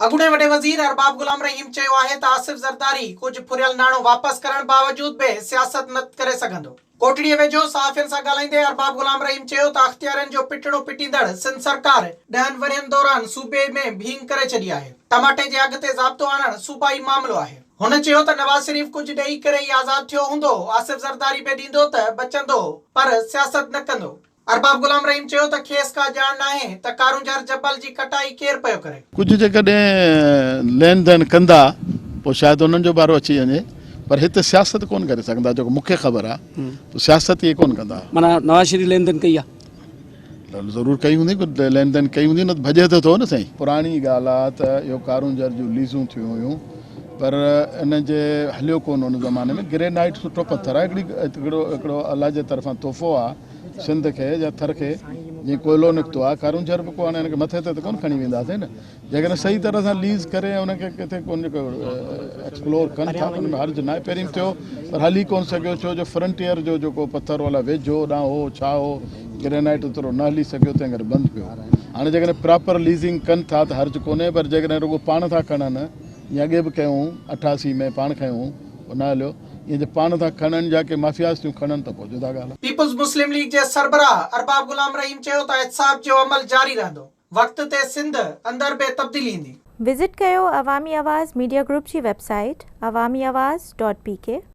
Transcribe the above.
اڳوڻي وڏي وزير ارباب غلام رحيم چيو آهي ته آصف زرداري ڪجهه ڦريل ناڻو واپس ڪرڻ باوجود به سياست نه ڪري سگهندو. ڪوٽڙي ويجهو صحافين سان ڳالهائيندي ارباب غلام رحيم چيو ته اختيارين جو پٽڻو پٽيندڙ سنڌ سرڪار ڏهن ورهين دوران صوبي ۾ ڀينگ ڪري ڇڏي آهي. ٽماٽي جي اگهه تي ضابطو آڻڻ صوبائي معاملو آهي. هن چيو ته نواز شريف ڪجهه ڏئي ڪري ئي آزاد ٿيو هوندو، آصف زرداري به ڏيندو ته بچندو پر سياست نه ڪندو. ارباب غلام رحيم چيو ته کيس ڪا ڄاڻ ناهي ته ڪارونجهر جبل جي ڪٽائي ڪير پيو ڪري. ڪجهه جيڪڏهن لين دين ڪندا پوء شايد انهن جو بارو اچي وڃي پر هت سياست ڪونه ڪري سگهندا جيڪو مون کي خبر آهي ته سياست اهي ڪونه ڪندا. معنيٰ نواز شريف لين دين ڪئي آهي. ضرور ڪئي هوندي ڪجهه لين دين ڪئي هوندي نه ته ڀڄي ته ٿو نه سائين. پراڻي ڳالهه آهي ته اهو ڪارونجهر جون ليزون ٿيون هيون پر ان جي هليو ڪونه ان زماني ۾ گرينائيٽ سٺو پٿر آهي هڪڙي هڪڙو هڪڙو الله جي طرفان تحفو آهي سنڌ کي يا ٿر کي جيئن ڪوئلو نڪتو آهي ڪارونجهر به ڪو هاڻي ان کي مٿي تي ته ڪونه کڻي وينداسين نه جيڪڏهن صحيح طرح سان ليز ڪري ۽ ان کي ڪٿي ڪونه جيڪو ايڪسپلور ڪن ٿا ته ان ۾ حرج ناهي پهرين ٿيو پر هلي ڪونه سگهيو ڇو جو فرنٽيئر جو جيڪو پٿر والا ويجهو هوڏانهن هو ڇا هو گرينائيٽ اوترو نه هلي سگهيو تنهن ڪري بند پيو هاڻي جيڪڏهن پراپر ليزنگ ڪن ٿا ته حرج ڪونهي پر جيڪڏهن رڳو پاڻ ٿا کڻن جيئن اڳي به ڪيون 88 ۾ پاڻ کنيو پوء نه هليو ائين جي پاڻ ٿا کڻن يا ڪي مافياز ٿيون کڻن ته پوء جدا ڳالهه آهي. پيپلز مسلم ليگ جي سربراهه ارباب غلام رحيم چيو ته احتساب جو عمل جاري رهندو، وقت تي سنڌ اندر به تبديلي ايندي. وزٽ ڪيو عوامي آواز ميڊيا گروپ جي website Awami Awaz dot P K.